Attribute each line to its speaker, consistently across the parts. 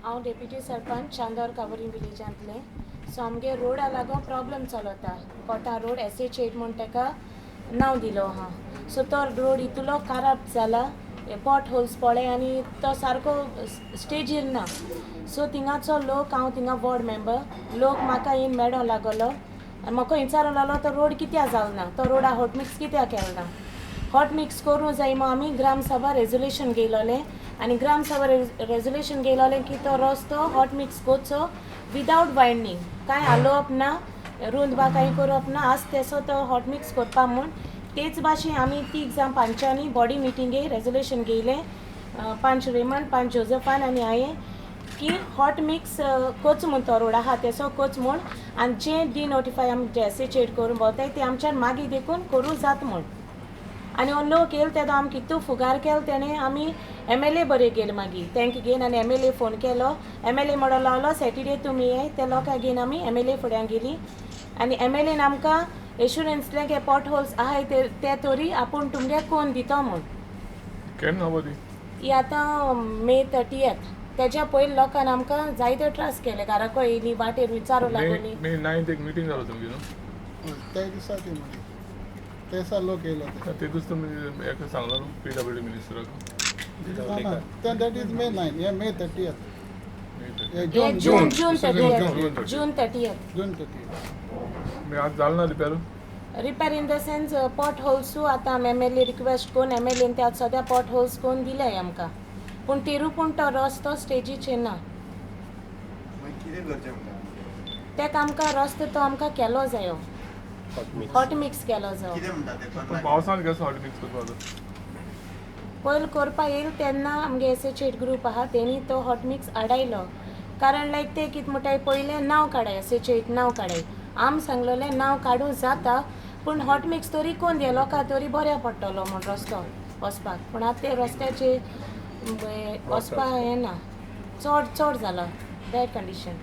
Speaker 1: हांव डेप्युटी सरपंच चांदोर कावरी विलेजांतलें. सो आमगे रोडा लागून प्रॉब्लम चलता. कोटा रोड, SH 8 म्हूण तेका नांव दिलो आहा. सो तो रोड इतलो खराब जाला, पॉट होल्स पळय आनी तो सारको स्टेजीर ना. सो थिंगाचो लोक, हांव थिंगा वॉर्ड मेंबर, लोक म्हाका येवन मेळों लागलो आनी म्हाका विचारूंक लागलो, तो रोड कित्याक जालो ना, तो रोडा हॉट मिक्स कित्याक केलो ना, हॉट मिक्स करूं जाय म्हूण. आमी ग्रामसभा रेजोल्युशन घेयलोलें आनी ग्रामसभा रेजोल्युशन घेयलोलें की तो रस्तो हॉट मिक्स करचो विदावट वायडनींग, कांय हालोवप ना, रुंद बा कांय करप ना, आज तेसो तो हॉट मिक्स करपा म्हूण. तेच भाशेन आमी तीग जावन पंचांनी बॉडी मिटिंगे रेजोल्युशन घेयलें, पंच रेमन, पंच जोजफान आनी हांवें, की हॉट मिक्स कोच म्हूण, तो रोड आहा तेसो कोच म्हूण आनी जे डी नोटिफाय आमी जे एसएच 8 करून भोंवताय ते आमच्यान मागीर देखून करूं जाता म्हूण. आनी हो लोक येयल तेदो आमकां इतू फुगार केलो तेणें. आमी एमएलए बरे गेले मागीर तेंका घेवन आनी एमएलए फोन केलो. एमएलए म्हणो लागलो, सॅटर्डे तुमी येय. ते लोकांक घेवन आमी एमएलए फुड्यान गेली आनी एमएलएन आमकां एश्युरन्स दिलें की पॉट होल्स आहाय ते ते तरी आपूण तुमगे कोन्न दितो म्हूण.
Speaker 2: केन्ना खबर ती?
Speaker 1: ही आतां मे 30. तेज्या पयलीं लोकान आमकां जायते त्रास केले. घराको येयली, वाटेर विचारूं
Speaker 2: मे
Speaker 1: लागली.
Speaker 2: मे 9 एक मिटींग जालो तुमची न्हू?
Speaker 3: त्या दिसा ती मागीर ते दिसा लोक येयलो ते.
Speaker 2: तेतूच तुमी हेका सांगला न्हू, पीडब्ल्यूडी मिनिस्टराक?
Speaker 3: ना, that is May 9. हे मे 30.
Speaker 2: मे 30.
Speaker 3: हे
Speaker 1: हे
Speaker 3: जून.
Speaker 1: जून, जून
Speaker 2: जून,
Speaker 1: 30.
Speaker 2: जून.
Speaker 1: जून 30.
Speaker 3: जून 30.
Speaker 2: मागीर आतां जालें ना repair?
Speaker 1: Repair in the sense, pot होल्सू आतां आमी एमएलए रिक्वेस्ट करून एमएलएन ते आतां सद्या पॉट होल्स करून दिले आमकां, पूण तेरू पूण तो रस्तो स्टेजीचेर ना.
Speaker 4: मागीर कितें करचें म्हणटा?
Speaker 1: तेका आमकां रस्तो तो आमकां केलो जायो, हॉट मिक्स केलो जायो.
Speaker 4: कितें म्हणटा ते?
Speaker 2: पूण पावसान कसो हॉट मिक्स करपाचो?
Speaker 1: पयलीं करपा येयल तेन्ना आमगे एसएच 8 ग्रूप आहा, तेणी तो हॉट मिक्स आडायलो. कारण लायक ते कितें म्हणटाय, पयलें नांव काडाय, एसएच 8 नांव काडाय. आम सांगलोलें, नांव काडूं जाता, पूण हॉट मिक्स तरी कोन दिया, लोकां तरी बऱ्या पडटलो म्हूण रस्तो वचपाक. पूण आतां ते रस्त्याचे वचपाक हें ना, चड चड जाला बॅड कंडिशन.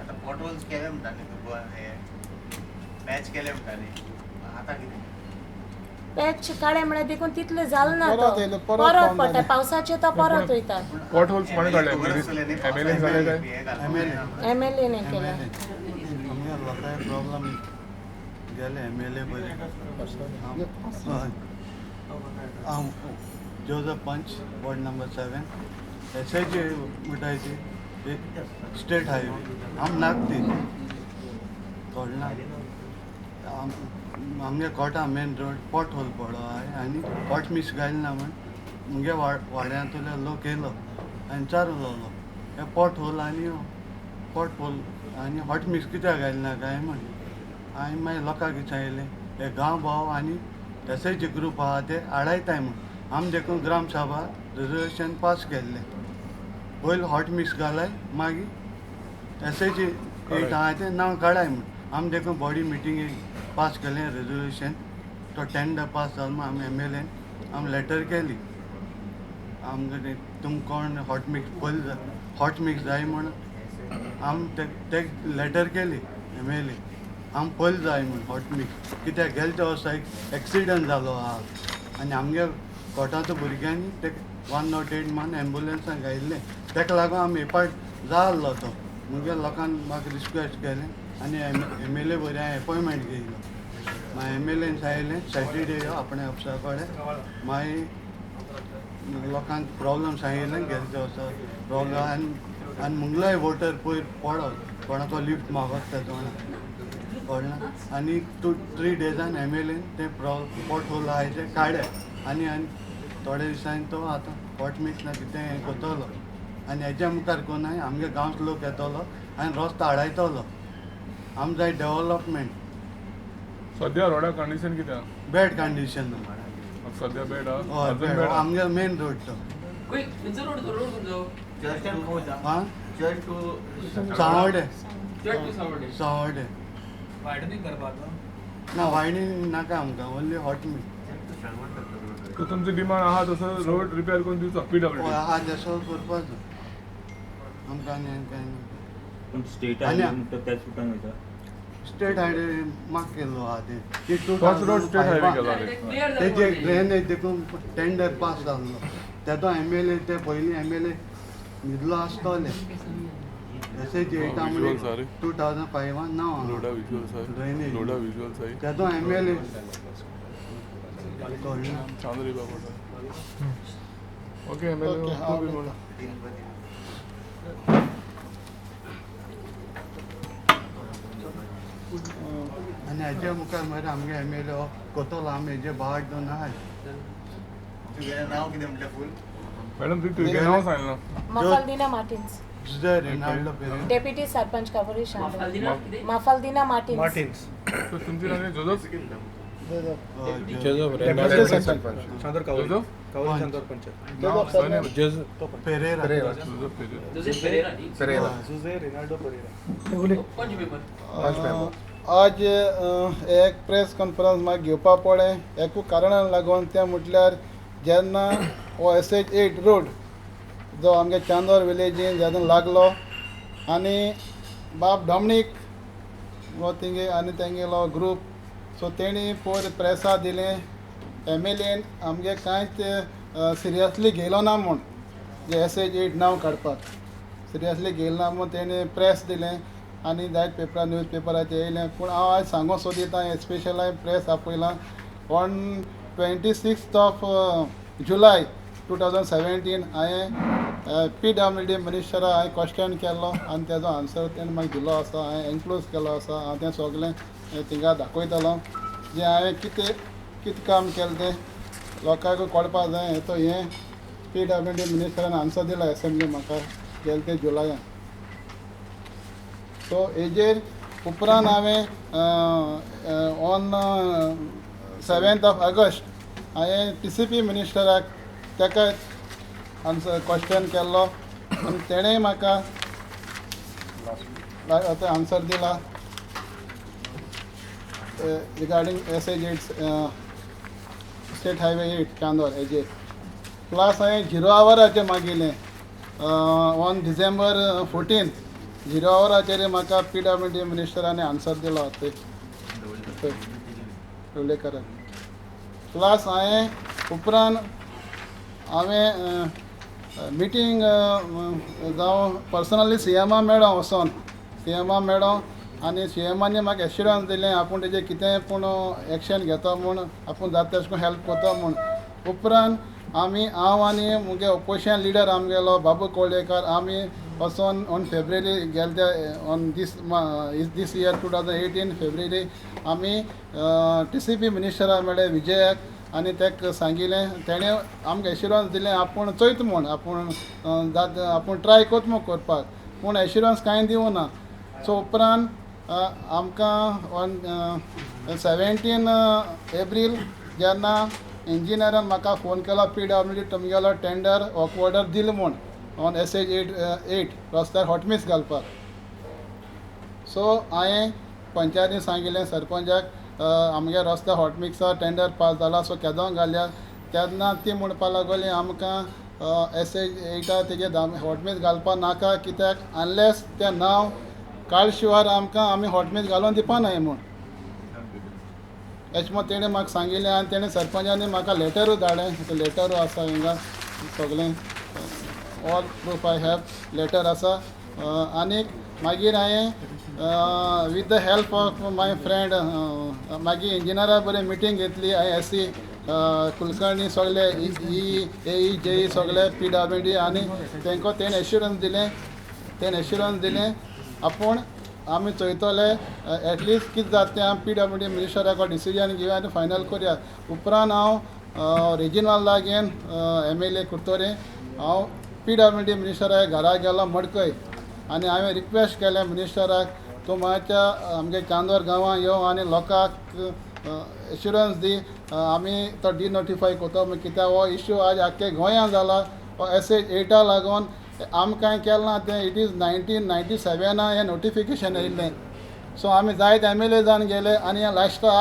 Speaker 4: आतां पॉटहोल्स केले म्हणटा न्ही तूं, हे पॅच केले म्हणटा न्ही, आतां कितें?
Speaker 1: पॅच काडे म्हळ्यार देखून तितले जालो ना.
Speaker 3: परत
Speaker 1: तो
Speaker 3: येयलो, परत
Speaker 1: परत
Speaker 3: form
Speaker 1: पडटा
Speaker 3: जालें.
Speaker 1: पावसाचे, तो परत वयता.
Speaker 2: पॉट होल्स कोणें काडले? एमएलए काडले काय?
Speaker 5: एमएलए.
Speaker 1: एमएलए ने केलें.
Speaker 5: आमगे लोकांक प्रॉब्लम गेले एमएलए बरे. हय, हांव जोजफ पंच, वॉर्ड नंबर 7. एसएच म्हणटाय ती स्टेट हायवे आम नाक ती कळना. आमगे कोटा मेन रोड पॉट होल पडलो आहाय आनी हॉट मिक्स घायले ना म्हण मुगे वाड्यांतले लोक येयलो आनी विचारूंक लागलो, हे पॉट होल आनी पॉट होल आनी हॉट मिक्स कित्याक घायले ना काय म्हण. हांवें मागीर लोकांक विचारलें, हे गांव भाव आनी एसएचजी ग्रूप आहा ते आडायताय म्हूण. आमी देखून ग्राम सभा रेजोल्युशन पास केल्लें, पयलीं हॉट मिक्स घालाय, मागीर एसएचजी 8 आहा तें नांव काडाय म्हूण. आमी देखून बॉडी मिटींगेक पास केलें रेजोल्युशन. तो टेंडर पास जालो म्हूण आमी एमएलएन आमी लेटर केली. आमकां तुमकां कोण हॉट मिक्स पयलीं हॉट मिक्स जाय म्हूण आमी ते लेटर केली एमएलए. आम पयलीं जाय म्हूण हॉट मिक्स, कित्याक गेले ते वर्सा एक एक्सिडंट जालो आहा आनी आमगे कोटांत भुरग्यांनी ते 108 मान एम्बुलन्सान घायिल्लें. ताका लागून आमी हे जाय आसलो तो. मुगे लोकांक म्हाका रिक्वेस्ट केलें आनी एमएलए बरी हांवें एपॉयंटमेंट घेयलो. मागीर एमएलएन सांगलें, सॅटर्डे यो आपणे ऑफिसा कडेन. मागीर लोकांक प्रॉब्लम सांगिल्लें, गेले ते वर्सा प्रॉब्लम आनी आनी मुगलोय वोटर पयर पडत कोणाचो लिफ्ट मागत तेजो कळना. आनी 2-3 डेजान एमएलएन तें पॉट होल आहाय ते काडले आनी आनी थोड्या दिसांनी तो आतां हॉट मिक्स ना कितें हें करतलो आनी हेज्या मुखार कोनाय आमगे गांवचो लोक येतलो आनी रस्तो आडायतलो. आम जाय डेवलपमेंट.
Speaker 2: सद्या रोडा कंडिशन कितें आहा?
Speaker 5: Bad condition.
Speaker 2: सद्या बॅड आहा?
Speaker 5: हय.
Speaker 2: अजून
Speaker 5: बॅड.
Speaker 2: बॅड आहा?
Speaker 5: आमगे मेन रोड तो.
Speaker 6: खंयचो रोड तो? रोड खंयचो?
Speaker 5: आं.
Speaker 4: Church to
Speaker 5: Sanvordem.
Speaker 6: Church to सावड्डे.
Speaker 5: सांवड्डे.
Speaker 7: वायडनींग करपाचो?
Speaker 5: ना, वायडनींग नाका आमकां, ओन्ली हॉट मिक्स.
Speaker 2: सो तुमची डिमांड आहा तसो रोड रिपेअर करून दिवचो पीडब्ल्यूडी.
Speaker 5: हय, आहा तसो करपाचो आमकां आनी कांय नाका.
Speaker 8: पूण स्टेट
Speaker 5: आनी-
Speaker 8: हायवे म्हणटा त्याच रुटान वयता.
Speaker 5: स्टेट हायवे माग केल्लो आहा ते ती टू
Speaker 2: तोच रोड स्टेट हायवे केलो.
Speaker 6: क्लियर.
Speaker 5: तेजे ड्रेनेज देखून टेंडर पास जाल्लो तेदो एमएलए, ते पयलीं एमएलए. न्हिदलो आसतोले. एस एच एटा
Speaker 2: Visuals आ
Speaker 5: म्हणून
Speaker 2: रे.
Speaker 5: 2005 नांव
Speaker 2: लोडा विजुअल्स आहे.
Speaker 5: Drainage.
Speaker 2: Lodha visuals आहे.
Speaker 5: तेदो एम एल ए कळ्ळें.
Speaker 2: चांदोर बाबा. ओके, M L
Speaker 3: okay, हांव उलयतां.
Speaker 5: आनी हेजे मुखार मरे आमगे एम एल ए कोतोलो आमी हेजे भाट दोन आहाय.
Speaker 4: तुगेलें नांव कितें म्हटलें फूल?
Speaker 2: मॅडम, तुगे नांव सांगलें.
Speaker 1: Mafaldina Martins.
Speaker 5: Jose Rinaldo Pereira.
Speaker 1: Deputy sarpanch Kavuri Chandor.
Speaker 6: Mafaldina कितें?
Speaker 1: माफालदिना मार्टिन्स.
Speaker 2: सो तुमचे नाव जोजफ?
Speaker 3: जोजफ.
Speaker 2: जोजफ.
Speaker 3: जोजफ.
Speaker 5: पेरेरा.
Speaker 2: जोजफ पेरेरा.
Speaker 6: जोसेफ पेरेरा न्ही?
Speaker 5: पेरेरा.
Speaker 6: पंच मेंबर.
Speaker 3: आज एक प्रेस कॉन्फरन्स म्हाका घेवपा पडलें एकू कारणाक लागून. तें म्हटल्यार जेन्ना हो एस एच एट रोड जो आमगे चांदोर विलेजीन जेन्ना लागलो आनी बाब डॉमनीक हो तेंगे आनी तेंगेलो ग्रूप, सो तेणी पयर प्रेसा दिलें एम एल एन आमगे कांयच सिरियसली घेयलो ना म्हूण, जे एस एच एट नांव काडपाक सिरियसली घेयलो ना म्हूण तेणी प्रेस दिलें आनी जायत पेपरार न्यूज पेपराचेर येयलें. पूण हांव आयज सांगूंक सोदिता, स्पेशल हांवें प्रेस आपयलां, on 26th of July 2017 हांवें पी डब्ल्यू डी मिनिस्टरा हांवें क्वेश्चन केल्लो आनी तेजो आन्सर तेणें म्हाका दिल्लो आसा. हांवें एन्क्लोज केल्लो आसा. हांव तें सगलें थिंगा दाखयतलो जें हांवें कितें कितें काम केलें तें लोकांक कळपा जाय. तो हें पी डब्ल्यू डी मिनिस्टरान आन्सर दिला एसेंब्ली म्हाका गेले ते जुलयान. सो हेजेर उपरांत हांवें ऑन 7th of August हांवें टी सी पी मिनिस्टराक ताका आन्सर क्वेश्चन केल्लो आनी तेणें म्हाका आन्सर दिला regarding S H 8 state highway 8 Chandor हेजेर. प्लस हांवें झिरो आवराचेर मागिल्लें ऑन डिसेंबर 14, झिरो आवराचेर म्हाका पी डब्ल्यू डी मिनिस्टरांनी आन्सर दिलो ते उल्लेखरान. प्लस हांवें उपरांत हांवें मिटींग जावं पर्सनली सी एमा मेळो वचोन, सी एमा मेळो आनी सी एमानी म्हाका एश्युरन्स दिलें आपूण तेजेर कितेंय पूण एक्शन घेता म्हूण, आपूण जाता तशें करून हेल्प करता म्हूण. उपरांत आमी हांव आनी मुगे ओपोजिशन लिडर आमगेलो बाबू कोळेकर आमी वचोन ऑन फेब्रुवारी गेले ते on this this year 2018 February आमी टी सी पी मिनिस्टरा मेळ्ळे विजयाक आनी ताका सांगिलें. तेणें आमकां एश्युरन्स दिलें आपूण चोयता म्हूण, आपूण जाता आपूण ट्राय करता म्हूण करपाक, पूण एश्युरन्स कांय दिवना ना. सो उपरांत आमकां ऑन 17 एप्रील जेन्ना इंजिनियरान म्हाका फोन केलो पी डब्ल्यू डी तुमगेलो टेंडर वर्क ऑर्डर दिलो म्हूण ऑन एस एच एट रस्त्यार हॉटमिक्स घालपाक. सो हांवें पंचायतीन सांगिल्लें सरपंचाक आमगे रस्त्यार हॉटमिक्सा टेंडर पास जाला, सो केदों घालया. तेन्ना ती म्हणपा लागली आमकां एस एच एटा तेजे हॉटमिक्स घालपाक नाका, कित्याक अनलेस तें नांव काड शिवार आमकां आमी हॉटमिक्स घालून दिवपा नाय म्हूण. एश म्हूण तेणें म्हाका सांगिल्लें आनी तेणें सरपंचानी म्हाका लेटरूय धाडलें. तें लेटरूय आसा हिंगा सगळें, all proof I have letter आसा. आनीक मागीर हांवें with the help of my friend मागीर इंजिनियरा बरें मिटींग घेतली. हांवें एस सी कुलकर्णी सगळे ई ए ई जे ई सगळे पी डब्ल्यू डी आनी तांकां तेणें एश्युरन्स दिलें, तेणें एश्युरन्स दिलें आपूण आमी चोयतले एटलिस्ट कितें जाता तें आमी पी डब्ल्यू डी मिनिस्टराक डिसिजन घेवया आनी फायनल करया. उपरांत हांव रेजिनॉल लागेन एम एल ए कुर्तोरे हांव पी डब्ल्यू डी मिनिस्टरा घरा गेलो मडकय आनी हांवें रिक्वेस्ट केलें मिनिस्टराक तूं मातशें आमगे चांदोर गांवां यो आनी लोकांक एश्युरन्स दी आमी तो डिनोटिफाय करता कित्याक हो इश्यू आज आख्खे गोंयांत जाला. हो एस एच एटा लागून आमकां कांय केलें ना तें. It is 1997 हें नोटिफिकेशन येयल्लें. सो आमी जायत एम एल ए जावन गेले आनी हें लास्टाक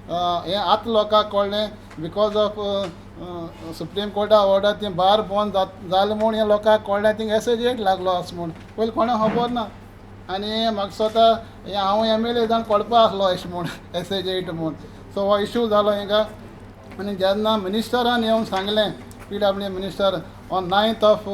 Speaker 3: आज हें आतां लोकांक कळ्ळें because of supreme Carta order ती बार बंद जालें म्हूण हें लोकांक कळ्ळें थिंग एस एच एट लागलो आसा म्हूण, पयलीं कोणा खबर ना. आनी म्हाका दिसता हें हांव एम एल ए जावन कळपा आसलो अशें म्हूण एस एच एट म्हूण. सो हो इशू जालो हिंगा. आनी जेन्ना मिनिस्टरान येवन सांगलें P W minister on 9th of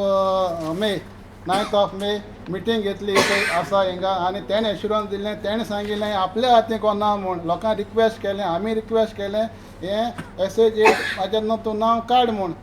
Speaker 3: May 9th of May meeting घेतली इथं आसा हिंगा आनी तेणें एश्युरन्स दिलें, तेणें सांगिल्लें आपल्या हातीन कोन्ना म्हूण. लोकांक रिक्वेस्ट केलें, आमी रिक्वेस्ट केलें हें एस एच 8 हाजेर न्हू तूं नांव काड म्हूण,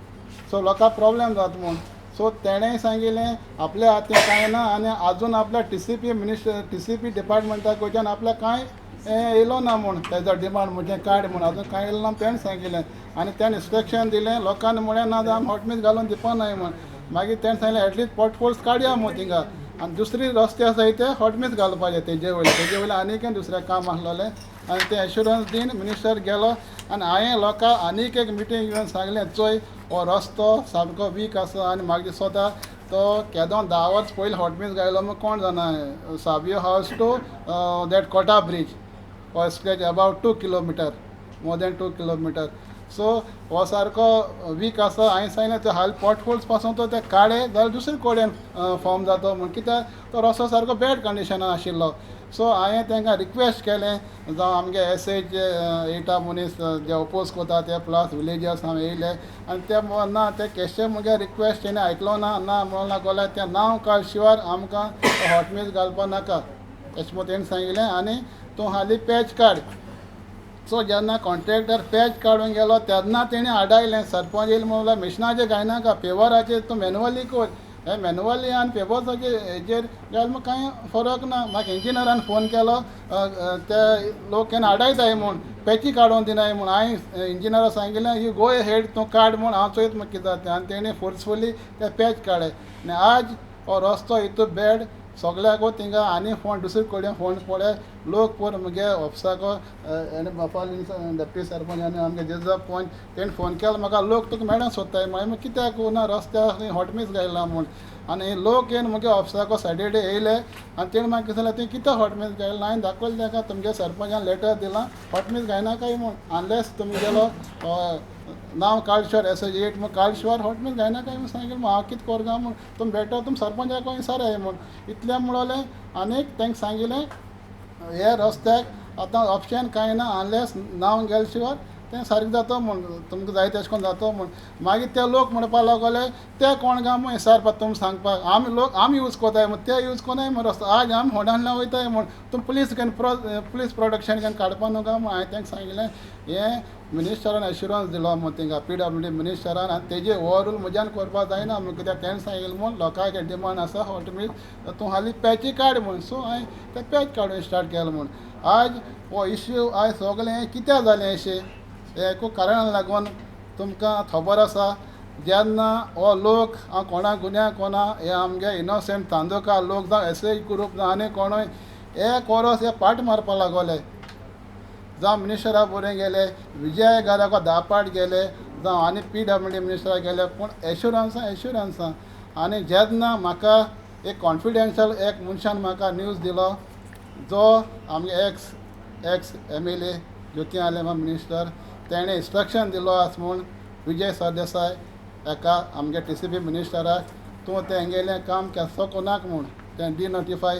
Speaker 3: सो लोकांक प्रॉब्लेम जाता म्हूण. सो तेणेंय सांगिल्लें आपल्या हातीन कांय ना आनी आजून आपल्या TCP minister TCP डिपार्टमेंटा कडच्यान आपल्याक कांय हें येयलो ना म्हूण, तेजो डिमांड म्हणजे काड म्हूण आजून कांय येयलो ना तेणें सांगिल्लें. आनी तेणें इन्स्ट्रक्शन दिलें लोकांनी म्हळें ना जाल्यार आमी हॉटमिक्स घालून दिवपा नाय म्हूण. मागीर तेणें सांगलें एटलिस्ट पॉटहोल्स काडया म्हूण थिंगा आनी दुसरी रस्ते आसाय ते हॉटमिक्स घालपाचे तेजे वयले, तेजे वयले आनीक दुसरें काम आसलेलें. आनी तें एश्युरन्स दीन मिनिस्टर गेलो आनी हांवें लोकांक आनीक एक मिटींग घेवन सांगलें चोय हो रस्तो सामको वीक आसा आनी म्हाका दिसता तो केदो 10 वर्स पयलीं हॉटमिक्स घायलो म्हूण कोण जाणा, Savio house to that Kota bridge हो stretch about 2 kilometre, more than 2 kilometre. So हो सारको वीक आसा. हांवें सांगलें ते हाल पॉटहोल्स पासून तो ते काडे जाल्यार दुसरे कडेन फॉर्म जातो म्हूण, कित्याक तो रस्तो सारको बॅड कंडिशनान आशिल्लो. सो हांवें तांकां रिक्वेस्ट केलें जावं आमगे एस एच 8 मनीस जे ओपोज करता ते प्लस विलेजर्स हांव येयले आनी ते ना ते केशे मुगे रिक्वेस्ट तेणें आयकलो ना, ना म्हणून लागले तें नांव काड शिवार आमकां हॉटमिक्स घालपा नाका अशें म्हूण तेणें सांगिल्लें आनी तूं हालीं पॅच काड. सो जेन्ना कॉन्ट्रॅक्टर पॅच काडून गेलो तेन्ना तेणें आडायलें, सरपंच येयलो म्हणल्यार मिशनाचेर घायनाका, पेपराचेर तूं मॅन्युअली कर, हे मॅन्युअली आनी पेपर्साचेर हेजेर घाल म्हूण कांय फरक ना. म्हाका इंजिनियरान फोन केलो ते लोक केन्ना आडायताय म्हूण, पॅची काडून दिनाय म्हूण. हांवें इंजिनियराक सांगिल्लें you go ahead तूं काड म्हूण, हांव चोयत म्हूण कितें जाता तें. आनी तेणें फोर्सफुली ते पॅच काडले आनी आज हो रस्तो इतू बॅड सगळ्याक थिंगा आनी फोन दुसरे कडेन फोन पळय लोक पोर मुगे ऑफिसाको आनी बापाल डेप्टी सरपंच आनी आमगे जेजप पंच तेणें फोन केलो म्हाका, लोक तुका मॅडम सोदताय. मागीर कित्याक ना रस्त्यार हॉटमिक्स घायला म्हूण. आनी लोक येवन मुगे ऑफिसाको सॅटरडे येयले आनी तेणें म्हाका सांगलें तुवें कित्याक हॉटमिक्स घायला. हांवें दाखयलें ताका तुमगे सरपंचान लेटर दिलां हॉटमिक्स घायनाकाय म्हूण, अनलेस तुमगेलो नांव काडशिवार एस एच 8 म्हूण काडशिवार हॉटमिक्स घायनाकाय म्हूण सांगिल्लें. हांव कितें करगा म्हूण तुमी बेटर तुमी सरपंचाक विचाराय म्हूण इतलें म्हणलें. आनीक तांकां सांगिल्लें हे रस्त्याक आतां ऑप्शन कांय ना अनलेस नांव गेले शिवाय तें सारकें जाता म्हूण, तुमकां जाय तेशें करून जाता म्हूण. मागीर ते लोक म्हणपाक लागले ते कोण गा म्हूण विचारपाक तुमी सांगपाक आमी लोक आमी यूज कोताय म्हूण, ते यूज कोनाय म्हूण रस्तो आज आमी होडांतल्यान वयताय म्हूण तुमी पुलीस केन्ना पुलीस प्रोटेक्शन केन्ना काडपा न्हू गा म्हूण. हांवें तांकां सांगिल्लें हें मिनिस्टरान एश्युरन्स दिलो म्हूण थिंगा PWD मिनिस्टरान आनी तेजे हो रूल म्हज्यान करपाक जायना म्हूण, कित्याक तेणें सांगिल्लें म्हूण लोकांक डिमांड आसा हॉटमिक्स तूं हालीं पॅची काड म्हूण. सो हांवें तें पॅच काडून स्टार्ट केलें म्हूण. आज हो इश्यू आज सगळें कित्याक जालें अशें हें एकू कारणाक लागून तुमकां खबर आसा. जेन्ना हो लोक हांव कोणा गुन्यांव कोणा हे आमगे इनोसंट तांदोकार लोक जावं एस एच ग्रूप जावं आनी कोणूय एक वरोस हे पाट मारपाक लागले, जावं मिनिस्टरा बरें गेले, विजय घराक 10 पाट गेले, जावं आनी PWD मिनिस्टराक गेले, पूण एश्युरन्सां एश्युरन्सां. आनी जेन्ना म्हाका एक कॉन्फिडेन्शियल एक मनशान म्हाका न्यूज दिलो जो आमगे x MLA Jyoti Alemao minister तेणें इन्स्ट्रक्शन दिलो आसा म्हूण विजय सरदेसाय एका आमगे TCP मिनिस्टराक तूं तेंगेलें काम केसो कोनाक म्हूण, तें डिनोटिफाय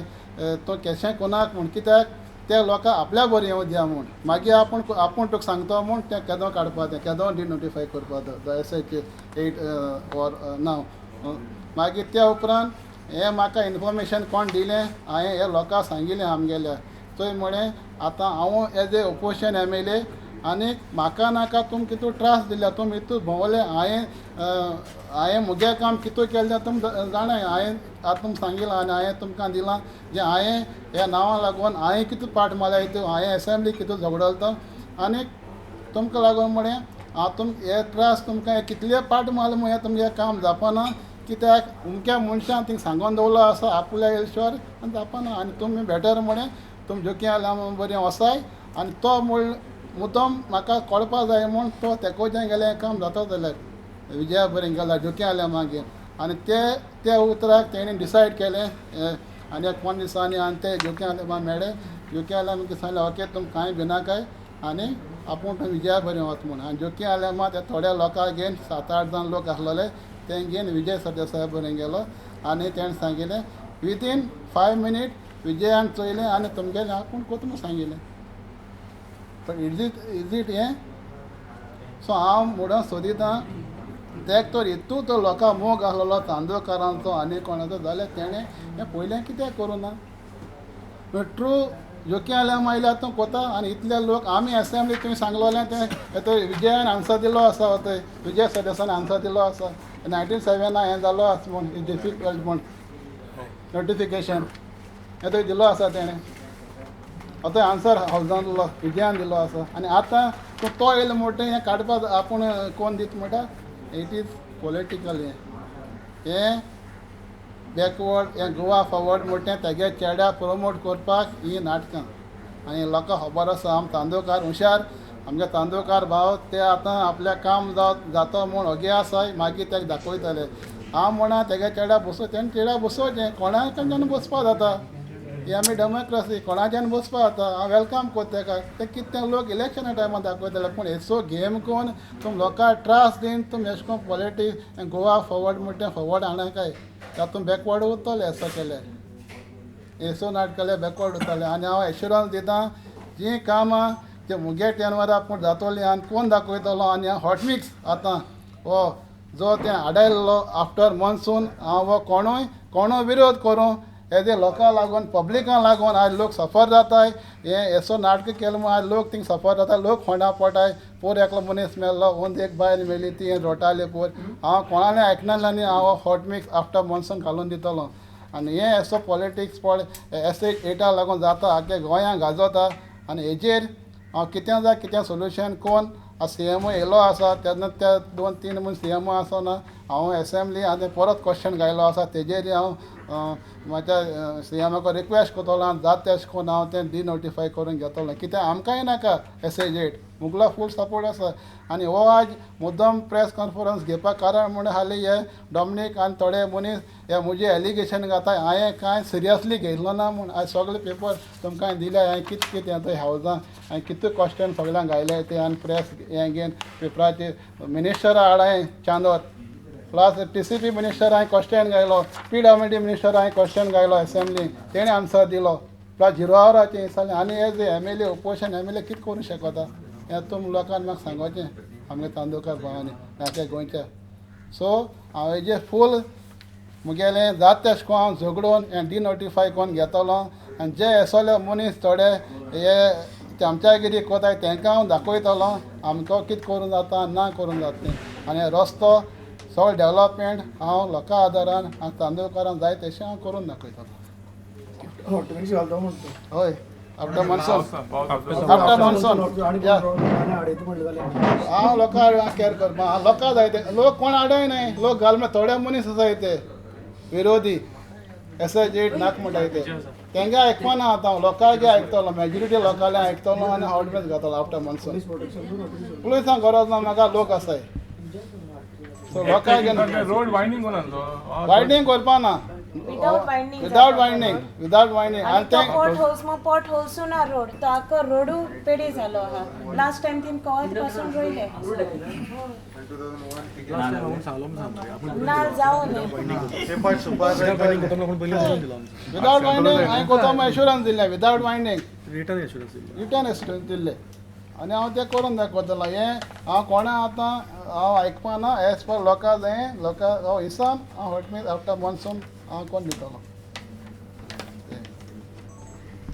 Speaker 3: तूं केशें कोनाक म्हूण, कित्याक ते लोकांक आपल्या बरें येवं दिया म्हूण, मागीर आपूण आपूण तुका सांगता म्हूण तें केदो काडपा तें केदो डिनोटिफाय करपा तो एस एच 8 ऑर नांव. मागीर त्या उपरांत हें म्हाका इन्फॉर्मेशन कोण दिलें हांवें हे लोकांक सांगिल्लें आमगेल्या चोय म्हळें आतां हांव एज ए ओपोजिशन MLA आनी म्हाका नाका तुमी कितू त्रास दिल्या, तुमी इतू भोंवले, हांवें हांवें मुगे काम कितू केलें तें तुमी जाणाय. हांवें आतां तुमकां सांगिलां आनी हांवें तुमकां दिलां जें हांवें ह्या नांवा लागून हांवें कितू पाट मारल्या हितू, हांवें एसेंब्ली कितू झगडलो तो आनी तुमकां लागून म्हळें हांव तुम हे त्रास तुमकां कितले पाट मारले म्हूण हें तुमगें काम जावपाना, कित्याक उमक्या मनशान थिंग सांगोन दवरलो आसा आपल्या येयल्शिवार आनी जावपाना. आनी तुमी बेटर म्हळें तुमी जोकी आल्या बरें वसाय आनी तो म्हूण मुद्दम म्हाका कळपा जाय म्हूण तो तेकोच्यान गेलें काम जाता जाल्यार विजया बरें गेला जोकी आल्या मागीर. आनी ते त्या उतराक तेणें डिसायड केलें आनी एक 5 दिसांनी आनी ते जोकी आल्या मेळ्ळे, जोकी आल्या मागीर सांगलें ओके तुमकां कांय भिनाकाय आनी आपूण तुमी विजया बरें वच म्हूण. आनी जोकी आल्या मात थोड्या लोकांक घेवन 7-8 जाण लोक आसलेले तें घेवन विजय सरदेसाय बरें गेलो आनी तेणें सांगिल्लें विदीन 5 मिनीट विजयान चोयलें आनी तुमगेलें आपूण कोत म्हूण सांगिल्लें. Is it is it हें. सो हांव म्हणून सोदितां तेक तर इतू तो लोकां मोग आसलेलो चांदोरकारांचो आनी कोणाचो जाल्यार तेणें हें पयलें कित्याक करूं ना. ट्रू जोकी आल्या आयल्या तूं कोता आनी इतले लोक आमी एसेंब्ली तुवें सांगलोलें तें तो विजयान आन्सर दिलो आसा, थंय विजय सरदेसान आन्सर दिलो आसा 1997 हें जालो आसा म्हूण डिफिकल्ट म्हूण नोटिफिकेशन हें थंय दिलो आसा तेणें. आतां आन्सर हावजान दिलो, विजयान दिलो आसा. आनी आतां तूं तो येयलो म्हणटा हें काडपाक आपूण कोण दिता म्हणटा, it is political. हें हें बॅकवर्ड हें गोवा फॉवर्ड म्हणटा तेगे चेड्या प्रोमोट करपाक हीं नाटकां. आनी लोकांक खबर आसा आम चांदोरकार हुशार, आमगे चांदोरकार भाव ते आतां आपल्या काम जातो म्हूण ओगे आसाय, मागीर तेका दाखयतले. हांव म्हणा तेगे चेड्या बसो, तेणें चेड्या बसोवचें, कोणाच्यान बसपा जाता, ही आमी डेमोक्रेसी, कोणाच्यान बसपा जाता. हांव welcome करता तेका. ते कितें लोक इलेक्शना टायमार दाखयतले, पूण हेसो गेम कोन तुम लोकांक त्रास दिवन तुम एशें कोन पॉलिटिक्स गोवा फॉवर्ड म्हणटा तें फॉवर्ड हाडनाकाय, तातूंत बॅकवर्ड उरतले. एसो केल्यार एसो नाटक केल्यार बॅकवर्ड उरतले. आनी हांव एश्युरन्स दिता जीं कामां जे मुगे टेनवरां पूण जातोलीं आनी कोण दाखयतलो. आनी हांव हॉटमिक्स आतां हो जो तें आडायल्लो आफ्टर मॉन्सून, हांव हो कोणूय कोणूय विरोध करूं हेजे लोकां लागून पब्लिकां लागून आयज लोक सफर जाताय. हें एसो नाटक केलें म्हूण आयज लोक थिंग सफर जाता, लोक फोंडा पडटाय. पोर एकलो मनीस मेल्लो, ओंद एक बायल मेली, ती रोटाली पोर. हांव कोणालें आयकनासलें आनी हांव हॉटमिक्स आफ्टर मॉन्सून घालून दितलो. आनी हें एसो पॉलिटिक्स पळ एस एटा लागून जाता, आख्खे गोंयांक गाजोता. आनी हेजेर हांव कितें जाय कितें सोल्युशन कोण सी एम ओ येयलो आसा तेन्ना त्या 2-3 म्हूण सी एम ओ आसतना हांव एसेंब्ली आनी परत क्वेश्चन घायलो आसा, तेजेर हांव म्हाज्या सी एमाक रिक्वेस्ट करतलो आनी जाता तेशें करून हांव तें डिनोटिफाय करून घेतलो. कित्याक आमकांय नाका एस एज एट, मुगलो फूल सपोर्ट आसा. आनी हो आज मुद्दम प्रेस कॉन्फरन्स घेवपाक कारण म्हूण हाली हे डॉमनीक आनी थोडे मनीस हे म्हजे एलिगेशन घाता, हांवें कांय सिरियसली घेतलो ना म्हूण. आयज सगळे पेपर तुमकां दिले, हांवें कितें कितें थंय हावजां हांवें कितें क्वेश्चन सगळ्यांक घायले ते आनी प्रेस हें घेवन पेपराचेर मिनिस्टरा आड हांवें Chandor plus TCP minister हांवें क्वेश्चन घायलो, PWD minister हांवें क्वेश्चन घायलो एसेंब्ली, तेणें आन्सर दिलो. प्लस झिरो आवराचें जालें. आनी as a M L A opposition M L A कितें करूं शकता हें तुम लोकांक म्हाका सांगोचें आमगे चांदोरकार भावांनी आख्या गोंयच्या. सो हांव हेजेर फूल मुगेलें जाता तेशें करून हांव झगडून हें डिनोटिफाय करून घेतलो. आनी जे एसोले मनीस थोडे हे चमच्यागिरी कोताय तेंकां हांव दाखयतलो आमकां कितें करूं जाता ना करूं जाता तें. आनी रस्तो सगळो डेवलपमेंट हांव लोकां आदारान आनी चांदोरकारान जाय तशें हांव करून दाखयतलो. हय, आफ्टर मॉन्सून, आफ्टर मॉन्सून हांव लोकां कॅर करपा, लोकां जाय ते लोक कोण आडय न्हय, लोक घाल म्हळ्यार थोडे मनीस आसाय ते विरोधी एस एच एट नाक म्हणटाय ते, तेंगे आयकपाना आतां लोकांक आयकतलो, मेजोरिटी लोकांले आयकतलो आनी हॉटमिक्स घातलो आफ्टर मॉन्सून. पुलिसांक गरज ना म्हाका, लोक आसाय. सो लोकांक
Speaker 2: रोड वायंडींग कोण आसलो,
Speaker 3: वायंडींग करपा ना, विदाउट वायंडींग, विदाउट वायंडींग.
Speaker 1: आनी तो पॉट होल्स मग पॉट होल्सू ना रोड, तो आख्खो रोडू पेडे जालो आहा. लास्ट टायम तीन कॉत पासून रोयले ना जावं न्ही.
Speaker 3: विदाउट वायंडींग हांवें कोता एश्युरन्स दिलें, विदाउट वायंडींग रिटर्न एश्युरन्स दिल्लें आनी हांव तें करून दाखयतलो. हें हांव कोणा आतां हांव आयकपाना, एज पर लोकां हें लोकां हांव इसान हांव हॉटमिक्स आफ्टर मॉन्सून हांव कोण दितलो.